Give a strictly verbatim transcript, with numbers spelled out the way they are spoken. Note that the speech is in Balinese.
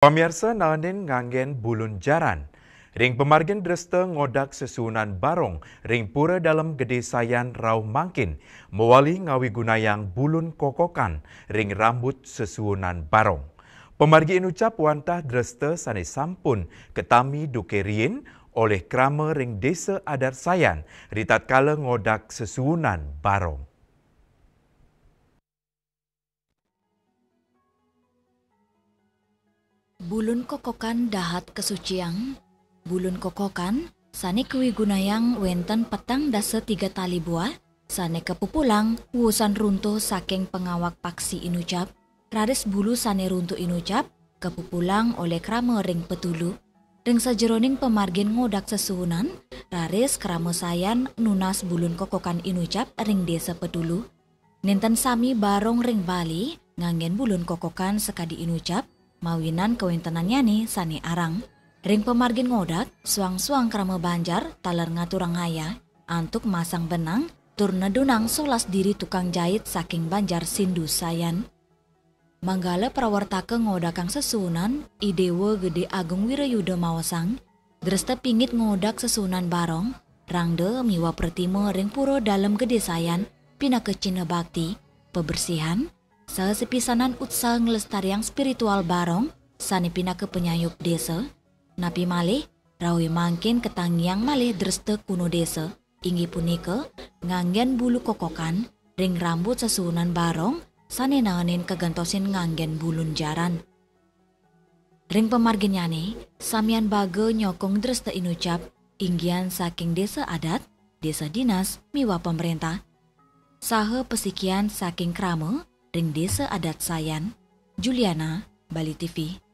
Pamiarsa, naenin nganggen bulun jaran. Ring pamargin dresta ngodag sesuunan barong ring Pura Dalem Gede Sayan rauh mangkin, mawali ngawigunayang bulun kokokan ring rambut sesuunan barong. Pamargi inucap wantah dresta sane sampun katami duke riin olih krama ring Desa Adat Sayan ritatkala ngodag sesuunan barong. Bulun kokokan dahat kasuciang. Bulun kokokan sane kawigunayang wenten petang dasa tiga tali buah, sane kapupulang wusan runtuh saking pangawak paksi inucap, raris bulu sane runtuh inucap kapupulang olih krama ring patulu. Ring sajeroning pamargin ngodag sesuunan, raris krama sayan nunas bulun kokokan inucap ring desa patulu. Nenten sami barong ring Bali nganggen bulun kokokan sakadi inucap, mawinan kawentenannyane sane arang. Ring pamargin ngodag, suang-suang krama banjar taler ngaturang ayah antuk masang benang tur nedunang solas diri tukang jait saking Banjar Sindu Sayan. Manggala prawartaka ngodagang sesuunan, I Dewa Gede Agung Wirayuda maosang, dresta pingit ngodag sesuunan barong, rangda miwah pratima ring Pura Dalem Gede Sayan pinaka cihna bakti, pabersihan, saha sapisanan utsaha nglestariang spiritual barong sane pinaka panyayup desa. Napi malih, rauh mangkin katangiang malih dresta kuno desa, inggih punika nganggen bulu kokokan ring rambut sesuunan barong sane naenin kagentosin nganggen bulun jaran. Ring pamarginnyane, samian baga nyokong dresta inucap, inggihan saking desa adat, desa dinas, miwah pamrentah, saha pasikian saking krama ring Desa Adat Sayan. Juliana, Bali T V.